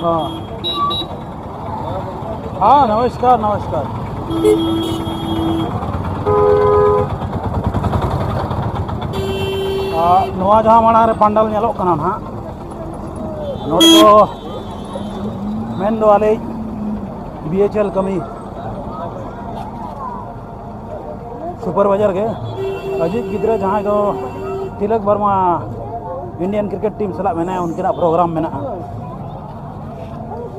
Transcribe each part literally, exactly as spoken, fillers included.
ᱦᱮᱸ᱾ ᱦᱮᱸ, ᱱᱚᱢᱚᱥᱠᱟᱨ, ᱱᱚᱢᱚᱥᱠᱟᱨ᱾ ᱟᱨ ᱱᱚᱣᱟ ᱡᱟᱦᱟᱸ ᱢᱟᱲᱟᱝ ᱨᱮ ᱯᱟᱱᱰᱟᱞ ᱧᱮᱞᱚᱜ ᱠᱟᱱᱟ ᱱᱟᱦᱟᱜ, ᱱᱚᱰᱮ ᱫᱚ ᱢᱮᱱ ᱫᱚ ᱟᱞᱮ ᱵᱤ ᱮᱭᱤᱪ ᱮᱞ ᱠᱟᱹᱢᱤ ᱥᱩᱯᱟᱨᱵᱷᱟᱭᱡᱟᱨ ᱜᱮ, ᱟᱡᱤᱡ ᱜᱤᱫᱽᱨᱟᱹ ᱡᱟᱦᱟᱸᱭ ᱫᱚ Tilak Varma Indian cricket team ᱥᱟᱞᱟᱜ ᱢᱮᱱᱟᱭᱟ, ᱩᱱᱠᱤᱱᱟᱜ ᱯᱨᱳᱜᱨᱟᱢ ᱢᱮᱱᱟᱜᱼᱟ᱾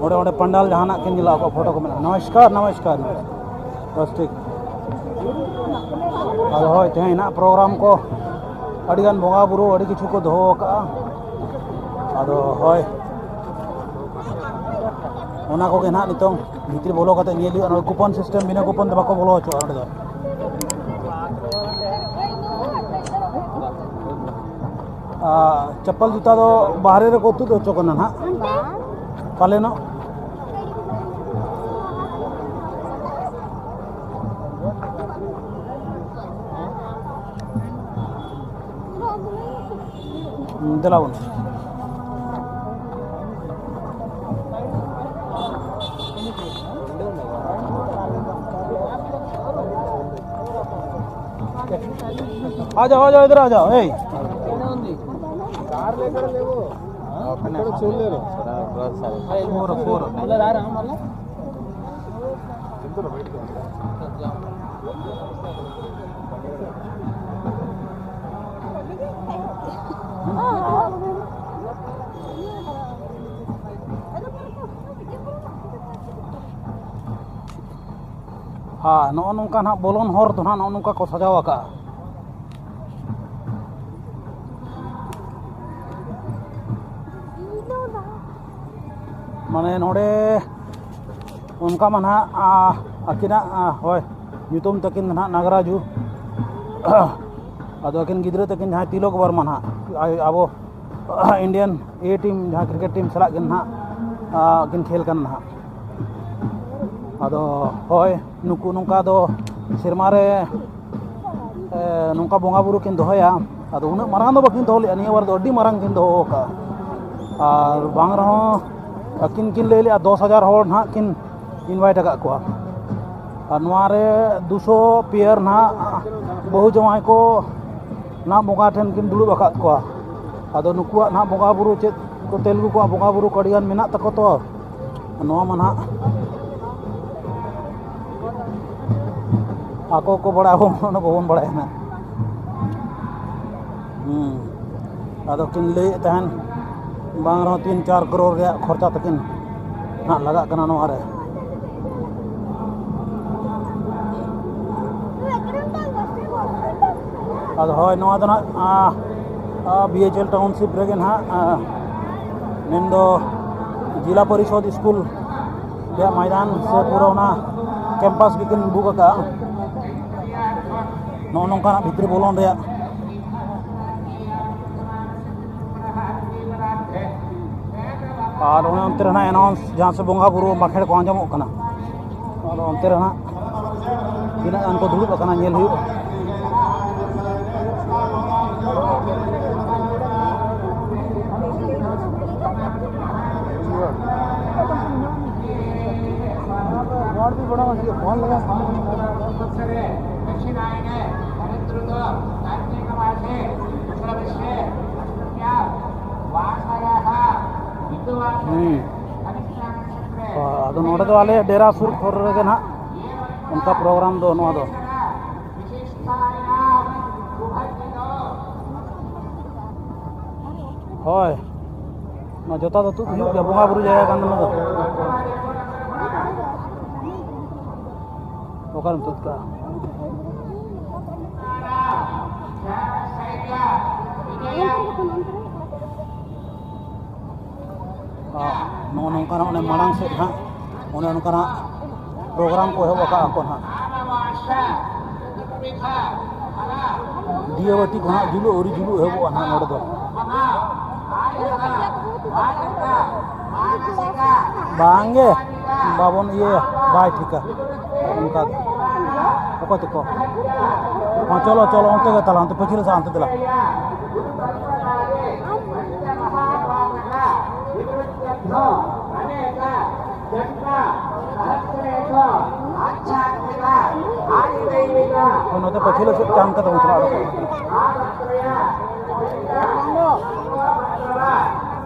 ᱚᱸᱰᱮ, ᱚᱸᱰᱮ ᱯᱟᱱᱰᱟᱞ ᱡᱟᱦᱟᱱᱟᱜ ᱠᱤᱱ ᱧᱮᱞᱟ, ᱟᱠᱚᱣᱟᱜ ᱯᱷᱳᱴᱳ ᱠᱚ ᱢᱮᱱᱟᱜᱼᱟ᱾ ᱱᱚᱢᱚᱥᱠᱟᱨ, ᱱᱚᱢᱚᱥᱠᱟᱨ᱾ ᱵᱟᱥ ᱴᱷᱤᱠ᱾ ᱟᱫᱚ ᱦᱳᱭ, ᱛᱮᱦᱮᱧ ᱦᱟᱸᱜ ᱯᱨᱳᱜᱨᱟᱢ ᱠᱚ, ᱟᱹᱰᱤᱜᱟᱱ ᱵᱚᱸᱜᱟ ᱵᱩᱨᱩ, ᱟᱹᱰᱤ ᱠᱤᱪᱷᱩ ᱠᱚ ᱫᱚᱦᱚ ᱟᱠᱟᱜᱼᱟ᱾ ᱟᱫᱚ ᱦᱳᱭ, ᱚᱱᱟ ᱠᱚᱜᱮ ᱱᱟᱦᱟᱜ ᱱᱤᱛᱚᱝ ᱵᱷᱤᱛᱨᱤ ᱵᱚᱞᱚ ᱠᱟᱛᱮ ᱧᱮᱞ ᱦᱩᱭᱩᱜᱼᱟ᱾ ᱱᱚᱰᱮ ᱠᱩᱯᱚᱱ ᱥᱤᱥᱴᱮᱢ, ᱵᱤᱱᱟᱹ ᱠᱩᱯᱚᱱ ᱛᱮ ᱵᱟᱠᱚ ᱵᱚᱞᱚ ᱦᱚᱪᱚᱣᱟᱜᱼᱟ ᱱᱚᱸᱰᱮ ᱫᱚ᱾ ᱟᱨ ᱪᱟᱯᱯᱟᱞ ᱡᱩᱛᱟ ᱫᱚ ᱵᱟᱦᱨᱮ ᱨᱮᱠᱚ ᱛᱩᱫ ᱦᱚᱪᱚ ᱠᱟᱱᱟ ᱱᱟᱦᱟᱜ, ᱯᱟᱞᱮᱱᱚᱜ᱾ ᱫᱮᱞᱟ ᱵᱚᱱ᱾ आ जाओ, आ जाओ, इधर आ जाओ। ए, ᱟᱨ ᱱᱚᱜᱼᱚ ᱱᱚᱝᱠᱟ ᱱᱟᱦᱟᱜ ᱵᱚᱞᱚᱱ ᱦᱚᱨ ᱫᱚ ᱱᱟᱦᱟᱜ ᱱᱚᱜᱼᱚ ᱱᱚᱝᱠᱟ ᱠᱚ ᱥᱟᱡᱟᱣ ᱟᱠᱟᱜᱼᱟ᱾ ᱢᱟᱱᱮ ᱱᱚᱰᱮ ᱚᱱᱠᱟ ᱢᱟ ᱱᱟᱦᱟᱜ, ᱟ, ᱟᱹᱠᱤᱱᱟᱜ, ᱟ, ᱦᱳᱭ, ᱧᱩᱛᱩᱢ ᱛᱟᱹᱠᱤᱱ ᱫᱚ ᱱᱟᱦᱟᱜ ᱱᱟᱜᱽᱨᱟᱡᱩ᱾ ᱟᱫᱚ ᱟᱹᱠᱤᱱ ᱜᱤᱫᱽᱨᱟᱹ ᱛᱟᱹᱠᱤᱱ ᱡᱟᱦᱟᱸᱭ ᱛᱤᱞᱚᱠ ᱵᱚᱨᱢᱟ ᱱᱟᱦᱟᱜ, ᱟᱭ-, ᱟᱵᱚ ᱤᱱᱰᱤᱭᱟᱱ ᱮ ᱴᱤᱢ, ᱡᱟᱦᱟᱸ ᱠᱨᱤᱠᱮᱴ ᱴᱤᱢ ᱥᱟᱞᱟᱜ ᱜᱮ ᱱᱟᱦᱟᱜ, ᱟ, ᱠᱤᱱ ᱠᱷᱮᱞ ᱠᱟᱱᱟ ᱱᱟᱦᱟᱜ᱾ ᱟᱫᱚ ᱦᱳᱭ, ᱱᱩᱠᱩ ᱱᱚᱝᱠᱟ ᱫᱚ ᱥᱮᱨᱢᱟ ᱨᱮ, ᱮ, ᱱᱚᱝᱠᱟ ᱵᱚᱸᱜᱟ ᱵᱩᱨᱩ ᱠᱤᱱ ᱫᱚᱦᱚᱭᱟ᱾ ᱟᱫᱚ ᱩᱱᱟᱹᱜ ᱢᱟᱨᱟᱝ ᱫᱚ ᱵᱟᱹᱠᱤᱱ ᱫᱚᱦᱚ ᱞᱮᱫᱼᱟ, ᱱᱤᱭᱟᱹ ᱵᱟᱨ ᱫᱚ ᱟᱹᱰᱤ ᱢᱟᱨᱟᱝ ᱠᱤᱱ ᱫᱚᱦᱚ ᱟᱠᱟᱫᱼᱟ᱾ ᱟᱨ ᱵᱟᱝ ᱨᱮᱦᱚᱸ ᱟᱹᱠᱤᱱ ᱠᱤᱱ ᱞᱟᱹᱭ ᱞᱮᱫᱼᱟ ᱫᱚᱥ ᱦᱟᱡᱟᱨ ᱦᱚᱲ ᱱᱟᱦᱟᱜ ᱠᱤᱱ invite ᱟᱠᱟᱫ ᱠᱚᱣᱟ᱾ ᱟᱨ ᱱᱚᱣᱟ ᱨᱮ ᱫᱩᱥᱚ ᱯᱮᱭᱟᱨ ᱱᱟᱦᱟᱜ ᱵᱟᱹᱦᱩ ᱡᱟᱶᱟᱭ ᱠᱚ ᱱᱟᱦᱟᱜ ᱵᱚᱸᱜᱟ ᱴᱷᱮᱱ ᱠᱤᱱ ᱫᱩᱲᱩᱵ ᱟᱠᱟᱫ ᱠᱚᱣᱟ᱾ ᱟᱫᱚ ᱱᱩᱠᱩᱣᱟᱜ ᱱᱟᱦᱟᱜ ᱵᱚᱸᱜᱟ ᱵᱩᱨᱩ ᱪᱮᱫ ᱠᱚ, ᱛᱮᱞᱮᱜᱩ ᱠᱚᱣᱟᱜ ᱵᱚᱸᱜᱟ ᱵᱩᱨᱩ ᱠᱚ ᱟᱹᱰᱤᱜᱟᱱ ᱢᱮᱱᱟᱜ ᱛᱟᱠᱚ ᱛᱚ, ᱱᱚᱣᱟ ᱢᱟ ᱱᱟᱦᱟᱜ ᱟᱠᱚ ᱠᱚ ᱵᱟᱲᱟᱭᱟ, ᱟᱵᱚ ᱢᱟ ᱚᱱᱟ ᱵᱟᱵᱚᱱ ᱵᱟᱲᱟᱭᱟ ᱱᱟᱦᱟᱜ᱾ ᱦᱩᱸ᱾ ᱟᱫᱚ ᱠᱤᱱ ᱞᱟᱹᱭᱮᱫ ᱛᱟᱦᱮᱱ ᱵᱟᱝ ᱨᱮᱦᱚᱸ ᱛᱤᱱ ᱪᱟᱨ ᱠᱨᱳᱲ ᱨᱮᱭᱟᱜ ᱠᱷᱚᱨᱪᱟ ᱛᱟᱹᱠᱤᱱ ᱱᱟᱦᱟᱜ ᱞᱟᱜᱟᱜ ᱠᱟᱱᱟ ᱱᱚᱣᱟ ᱨᱮ᱾ ᱟᱫᱚ ᱦᱳᱭ, ᱱᱚᱣᱟ ᱫᱚ ᱱᱟᱦᱟᱜ, ᱟ, ᱟ, ᱵᱤ ᱮᱭᱤᱪ ᱮᱞ township ᱨᱮᱜᱮ ᱱᱟᱦᱟᱜ, ᱟ, ᱢᱮᱱᱫᱚ ᱡᱤᱞᱟ ᱯᱚᱨᱤᱥᱚᱫᱽ ᱥᱠᱩᱞ ᱨᱮᱭᱟᱜ ᱢᱚᱭᱫᱟᱱ ᱥᱮ ᱯᱩᱨᱟᱹ ᱚᱱᱟ campus ᱜᱮᱠᱤᱱ book ᱟᱠᱟᱫᱼᱟ᱾ ᱱᱚᱜᱼᱚ ᱱᱚᱝᱠᱟᱱᱟᱜ ᱵᱷᱤᱛᱨᱤ ᱵᱚᱞᱚᱱ ᱨᱮᱭᱟᱜ᱾ ᱟᱨ ᱚᱱᱮ ᱚᱱᱛᱮ ᱨᱮ ᱱᱟᱜ announce, ᱡᱟᱦᱟᱸ ᱥᱮᱫ ᱵᱚᱸᱜᱟ ᱵᱩᱨᱩ ᱵᱟᱸᱠᱷᱮᱲ ᱠᱚ ᱟᱸᱡᱚᱢᱚᱜ ᱠᱟᱱᱟ, ᱟᱫᱚ ᱚᱱᱛᱮ ᱨᱮ ᱱᱟᱜ ᱛᱤᱱᱟᱹᱜ ᱜᱟᱱ ᱠᱚ ᱫᱩᱲᱩᱵ ᱟᱠᱟᱱᱟ, ᱧᱮᱞ ᱦᱩᱭᱩᱜᱼᱟ᱾ ᱦᱩᱸ᱾ ᱟᱫᱚ ᱱᱚᱰᱮ ᱫᱚ ᱟᱞᱮ ᱰᱮᱨᱟ ᱥᱩᱨ ᱠᱚᱨᱮ ᱨᱮᱜᱮ ᱱᱟᱦᱟᱜ ᱚᱱᱠᱟ program ᱫᱚ ᱱᱚᱣᱟ ᱫᱚ᱾ ᱦᱳᱭ, ᱱᱚᱣᱟ ᱡᱚᱛᱟ ᱫᱚ ᱛᱩᱫ ᱦᱩᱭᱩᱜ ᱜᱮᱭᱟ, ᱵᱚᱸᱜᱟ ᱵᱩᱨᱩ ᱡᱟᱭᱜᱟ ᱠᱟᱱ ᱛᱟᱵᱚᱱᱟ ᱫᱚ᱾ ᱚᱠᱟᱨᱮᱢ ᱛᱩᱫ ᱠᱟᱜᱼᱟ? ᱟᱨ ᱱᱚᱜᱼᱚ ᱱᱚᱝᱠᱟᱱᱟᱜ ᱚᱱᱮ ᱢᱟᱲᱟᱝ ᱥᱮᱫ ᱦᱟᱸᱜ ᱚᱱᱮ ᱚᱱᱠᱟᱱᱟᱜ program ᱠᱚ ᱮᱦᱚᱵ ᱟᱠᱟᱫᱼᱟ ᱠᱚ ᱦᱟᱸᱜ᱾ ᱫᱤᱭᱟᱹ ᱵᱟᱹᱛᱤ ᱠᱚ ᱦᱟᱸᱜ ᱡᱩᱞᱩᱜ, ᱟᱹᱣᱨᱤ ᱡᱩᱞᱩᱜ ᱮᱦᱚᱵᱚᱜᱼᱟ ᱦᱟᱸᱜ ᱱᱚᱰᱮ ᱫᱚ᱾ ᱵᱟᱝᱜᱮ, ᱵᱟᱵᱚᱱ ᱤᱭᱟᱹᱭᱟ, ᱵᱟᱭ ᱴᱷᱤᱠᱟ ᱚᱱᱠᱟ ᱫᱚ᱾ ᱚᱠᱚᱭ ᱛᱮᱠᱚ? ᱦᱚᱸ, ᱪᱚᱞᱚ, ᱪᱚᱞᱚ, ᱚᱱᱛᱮ ᱜᱮ ᱛᱟᱞᱟ, ᱚᱱᱛᱮ ᱯᱟᱹᱪᱷᱞᱟᱹ ᱥᱮᱫ, ᱚᱱᱛᱮ ᱫᱮᱞᱟ᱾ ᱱᱚᱛᱮ ᱯᱟᱹᱪᱷᱞᱟᱹ ᱥᱮᱫ ᱪᱟᱢ ᱠᱟᱛᱮ ᱵᱚᱱ ᱪᱟᱞᱟᱜᱼᱟ᱾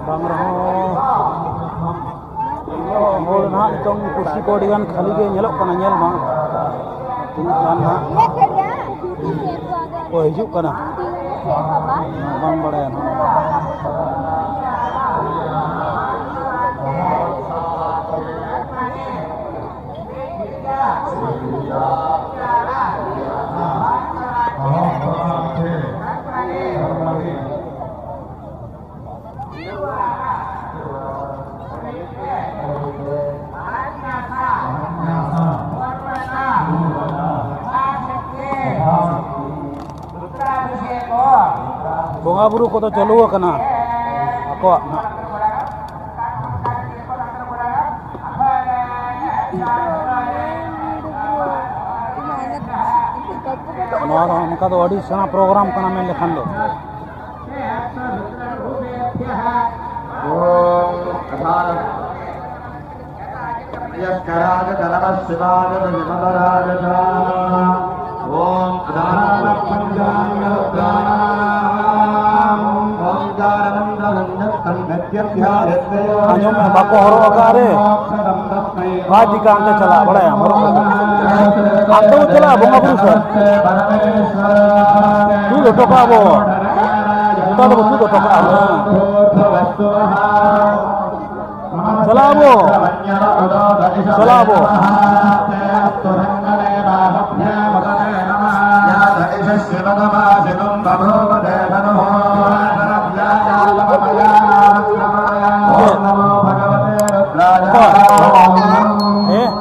ᱵᱟᱝ ᱨᱮᱦᱚᱸ ᱦᱚᱲ ᱱᱟᱦᱟᱜ ᱱᱤᱛᱚᱝ ᱠᱩᱨᱥᱤ ᱠᱚ ᱟᱹᱰᱤ ᱜᱟᱱ ᱠᱷᱟᱹᱞᱤ ᱜᱮ ᱧᱮᱞᱚᱜ ᱠᱟᱱᱟ, ᱧᱮᱞ ᱢᱟ ᱛᱤᱱᱟᱹᱜ ᱜᱟᱱ ᱱᱟᱦᱟᱜ ᱠᱚ ᱦᱤᱡᱩᱜ ᱠᱟᱱᱟ, ᱵᱟᱝ ᱵᱟᱲᱟᱭᱟ ᱱᱟᱦᱟᱜ᱾ ᱵᱚᱸᱜᱟ ᱵᱩᱨᱩ ᱠᱚᱫᱚ ᱪᱟᱹᱞᱩ ᱟᱠᱟᱱᱟ ᱟᱠᱚᱣᱟᱜ ᱱᱟᱜ᱾ ᱱᱚᱣᱟ ᱫᱚ ᱚᱱᱠᱟ ᱫᱚ ᱟᱹᱰᱤ ᱥᱮᱬᱟ ᱯᱨᱳᱜᱨᱟᱢ ᱠᱟᱱᱟ ᱢᱮᱱ ᱞᱮᱠᱷᱟᱱ ᱫᱚ᱾ ᱟᱸᱡᱚᱢ ᱢᱮ, ᱵᱟᱠᱚ ᱦᱚᱨᱚᱜ ᱟᱠᱟᱫ ᱨᱮ᱾ ᱵᱟᱭ ᱪᱤᱠᱟ ᱦᱟᱱᱛᱮ ᱪᱟᱞᱟᱜ, ᱵᱟᱲᱟᱭᱟᱢ, ᱦᱚᱨᱚᱜ ᱠᱟᱛᱮ᱾ ᱦᱟᱱᱛᱮ ᱵᱚ ᱪᱟᱞᱟᱜᱼᱟ ᱵᱚᱸᱜᱟ ᱵᱩᱨᱩ ᱥᱮᱫ᱾ ᱛᱩᱫ ᱦᱚᱴᱚ ᱠᱟᱜᱼᱟ ᱵᱚ᱾ ᱜᱚᱴᱟ ᱫᱚᱵᱚ ᱛᱩᱫ ᱦᱚᱴᱚ ᱠᱟᱜᱼᱟ ᱵᱚ᱾ ᱪᱟᱞᱟᱜ ᱟᱵᱚ᱾ ᱪᱟᱞᱟᱜ ᱟᱵᱚ᱾ ᱦᱮᱸ?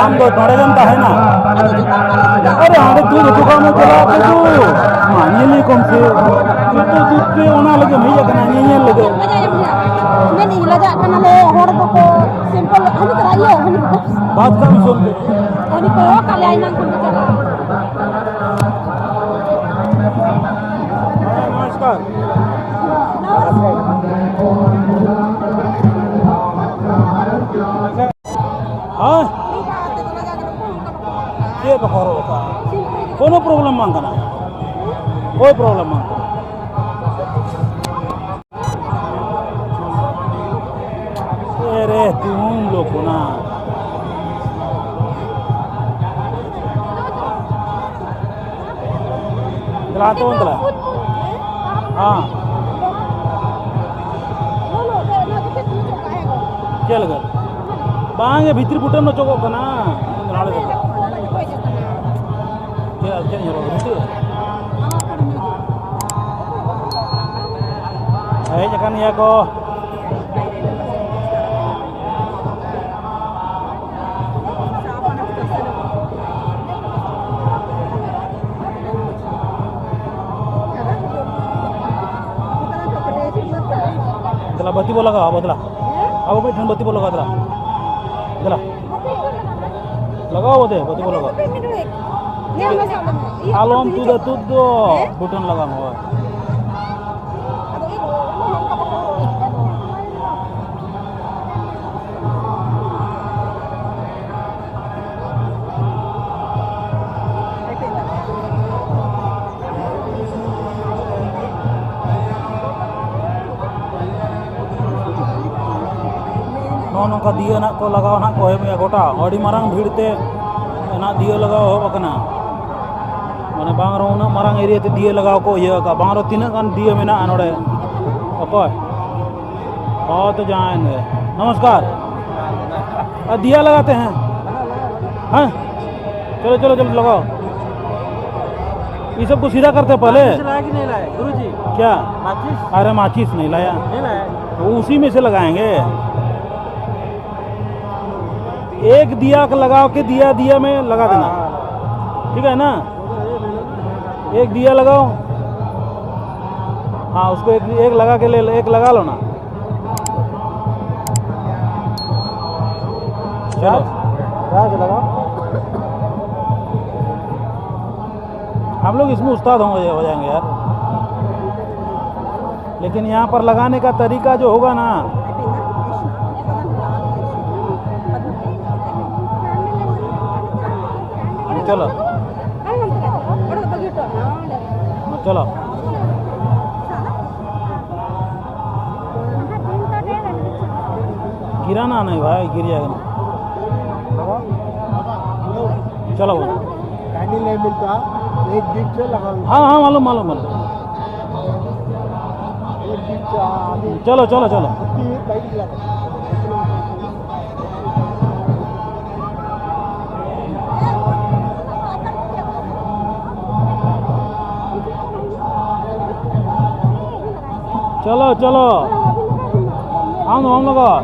ᱟᱢ ᱫᱚ ᱱᱚᱰᱮ ᱜᱮᱢ ᱛᱟᱦᱮᱱᱟ? ᱟᱨᱮ, ᱦᱟᱸᱰᱮ ᱛᱩᱫ ᱦᱚᱴᱚ ᱠᱟᱜ ᱢᱮ, ᱪᱟᱞᱟᱜ ᱟᱯᱮ ᱠᱚ᱾ ᱢᱟ, ᱧᱮᱞ ᱠᱚᱢ ᱥᱮ᱾ ᱡᱚᱛᱚ ᱛᱩᱫ ᱯᱮ, ᱚᱱᱟ ᱞᱟᱹᱜᱤᱫ ᱦᱮᱡ ᱟᱠᱟᱱᱟ, ᱧᱮᱧᱮᱞ ᱞᱟᱹᱜᱤᱫ᱾ ᱢᱮᱱᱮᱫ ᱟᱹᱧ, ᱞᱟᱡᱟᱜ ᱠᱟᱱᱟᱞᱮ, ᱦᱚᱲ ᱫᱚᱠᱚ ᱥᱤᱢᱯᱚᱞ, ᱦᱟᱹᱱᱤ ᱛᱚᱨᱟ ᱤᱭᱟᱹ, ᱦᱟᱹᱱᱤ ᱵᱟᱫ ᱠᱟᱜ ᱢᱮ, ᱥᱚᱢ ᱛᱮ᱾ ᱦᱟᱹᱱᱤ ᱠᱚᱭᱚᱜ ᱠᱟᱜ ᱞᱮᱭᱟ, ᱮᱱᱟᱝ ᱠᱷᱚᱱ ᱠᱚ ᱪᱟᱞᱟᱜᱼᱟ᱾ ᱦᱮᱸ, ᱱᱚᱢᱚᱥᱠᱟᱨ᱾ ᱦᱮᱸ? ᱪᱮᱫ ᱵᱟᱠᱚ ᱦᱚᱨᱚᱜ ᱟᱠᱟᱫᱼᱟ? ᱠᱳᱱᱳ problem ᱵᱟᱝ ᱠᱟᱱᱟ, ᱠᱳᱭ problem ᱵᱟᱝ ᱠᱟᱱᱟ᱾ ᱮᱨᱮ ᱛᱩᱢ ᱞᱳᱠ ᱠᱟᱱᱟ᱾ ᱫᱮᱞᱟ ᱛᱚ, ᱫᱮᱞᱟ᱾ ᱦᱮᱸ᱾ ᱪᱮᱫ ᱞᱮᱠᱟ? ᱵᱟᱝ ᱜᱮ, ᱵᱷᱤᱛᱨᱤ ᱵᱩᱴᱟᱹᱢ ᱚᱪᱚᱜᱚᱜ ᱠᱟᱱᱟ᱾ ᱪᱮᱫ, ᱪᱮᱫ ᱧᱮᱞᱚᱜ ᱠᱟᱱᱟ? ᱵᱷᱤᱛᱨᱤ? ᱦᱮᱡ ᱟᱠᱟᱱ ᱜᱮᱭᱟ ᱠᱚ᱾ ᱫᱮᱞᱟ, ᱵᱟᱹᱛᱤ ᱵᱚ ᱞᱟᱜᱟᱣᱟ ᱟᱵᱚ, ᱫᱮᱞᱟ᱾ ᱟᱵᱚ ᱢᱤᱫ ᱴᱷᱮᱱ ᱵᱟᱹᱛᱤ ᱵᱚ ᱞᱟᱜᱟᱣᱟ, ᱫᱮᱞᱟ᱾ ᱫᱮᱞᱟ᱾ ᱞᱟᱜᱟᱣ ᱟᱵᱚ ᱫᱮ, ᱵᱟᱹᱛᱤ ᱵᱚ ᱞᱟᱜᱟᱣᱟ᱾ ᱟᱞᱚᱢ ᱛᱩᱫᱟ, ᱛᱩᱫ ᱫᱚ᱾ ᱵᱩᱴᱟᱹᱱ ᱞᱟᱜᱟᱣ ᱢᱮ, ᱦᱳᱭ᱾ ᱱᱚᱝᱠᱟ ᱫᱤᱭᱟᱹ ᱱᱟᱜ ᱠᱚ ᱞᱟᱜᱟᱣ ᱱᱟᱜ ᱠᱚ ᱮᱦᱚᱵ ᱮᱜᱼᱟ ᱜᱚᱴᱟ᱾ ᱟᱹᱰᱤ ᱢᱟᱨᱟᱝ ᱵᱷᱤᱲ ᱛᱮ ᱱᱟᱜ ᱫᱤᱭᱟᱹ ᱞᱟᱜᱟᱣ ᱮᱦᱚᱵ ᱟᱠᱟᱱᱟ᱾ ᱢᱟᱱᱮ ᱵᱟᱝ ᱨᱮᱦᱚᱸ ᱩᱱᱟᱹᱜ ᱢᱟᱨᱟᱝ ᱮᱨᱤᱭᱟ ᱛᱮ ᱫᱤᱭᱟᱹ ᱞᱟᱜᱟᱣ ᱠᱚ ᱤᱭᱟᱹ ᱟᱠᱟᱫ, ᱵᱟᱝ ᱨᱮᱦᱚᱸ ᱛᱤᱱᱟᱹᱜ ᱜᱟᱱ ᱫᱤᱭᱟᱹ ᱢᱮᱱᱟᱜᱼᱟ ᱱᱚᱰᱮ᱾ ᱚᱠᱚᱭ? ᱦᱚᱸ, ᱛᱚ ᱡᱟᱦᱟᱸᱭ ᱱᱚᱢᱥᱠᱟᱨ᱾ ᱟᱨ ᱫᱤᱭᱟ ᱞᱟᱜᱟᱛᱮ ᱦᱮᱸ, ᱦᱮᱸ, ᱪᱚᱞᱚ ᱪᱚᱞᱚ ᱪᱚᱞᱚ ᱞᱟᱜᱟᱣ᱾ ये सबको सीधा करते हैं पहले। माचिस लाया कि नहीं लाया, गुरुजी? क्या? माचिस? अरे माचिस नहीं लाया। नहीं लाया? तो उसी में से लगाएंगे। एक दिया का लगाओ के दिया दिया में लगा देना। हाँ, हाँ। ठीक है ना? एक दिया लगाओ। हाँ, उसको एक, एक लगा के ले, एक लगा लो ना। चलो। राज, राज लगाओ। हम लोग इसमें उस्ताद होंगे, हो जाएंगे यार। लेकिन यहाँ पर लगाने का तरीका जो होगा ना, चलो, चलो। गिराना नहीं भाई, गिर जाएगा ना। चलो बोलो। टाइमिंग नहीं मिलता, एक बीच से लगा। हाँ, हाँ, मालूम, मालूम, मालूम। एक बीच से आगे। चलो, चलो, चलो। ᱪᱚᱞᱚ, ᱪᱚᱞᱚ᱾ ᱟᱢ ᱫᱚ ᱵᱟᱢ ᱞᱟᱜᱟᱣᱟ?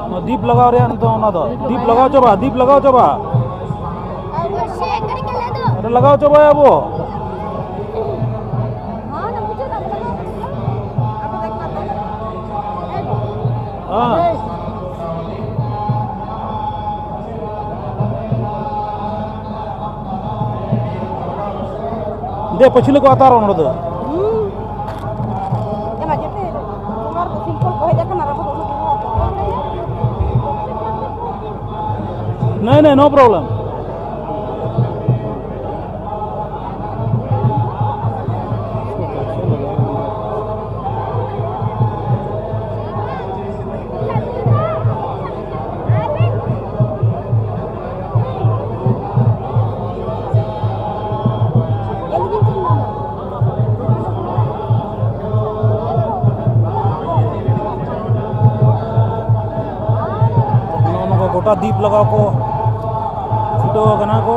ᱚᱱᱟ ᱫᱤᱯ ᱞᱟᱜᱟᱣ ᱨᱮᱭᱟᱜ ᱱᱤᱛᱚᱜ ᱚᱱᱟ ᱫᱚ᱾ ᱫᱤᱯ ᱞᱟᱜᱟᱣ ᱪᱟᱵᱟ, ᱫᱤᱯ ᱞᱟᱜᱟᱣ ᱪᱟᱵᱟ᱾ ᱟᱨᱮ ᱞᱟᱜᱟᱣ ᱪᱟᱵᱟᱭᱟ ᱵᱚ᱾ ᱦᱮᱸ᱾ ᱫᱮ, ᱯᱟᱹᱪᱷᱞᱟᱹ ᱠᱚ ᱟᱛᱟᱨᱚᱜ ᱱᱚᱰᱮ ᱫᱚ᱾ ᱦᱩᱸ᱾ ᱮᱢᱟ ᱡᱮᱛᱮ ᱛᱳᱢᱟᱨ ᱫᱚ ᱥᱤᱢᱯᱚᱞ ᱠᱚ ᱦᱮᱡ ᱟᱠᱟᱱᱟ, ᱟᱵᱚ ᱫᱚ ᱩᱱᱟᱹᱜ ᱫᱚ ᱵᱟᱝ᱾ नहीं, नहीं, no problem। ᱫᱤᱯ ᱞᱟᱜᱟᱣ ᱠᱚ ᱪᱷᱩᱴᱟᱹᱣ ᱟᱠᱟᱱᱟ ᱠᱚ᱾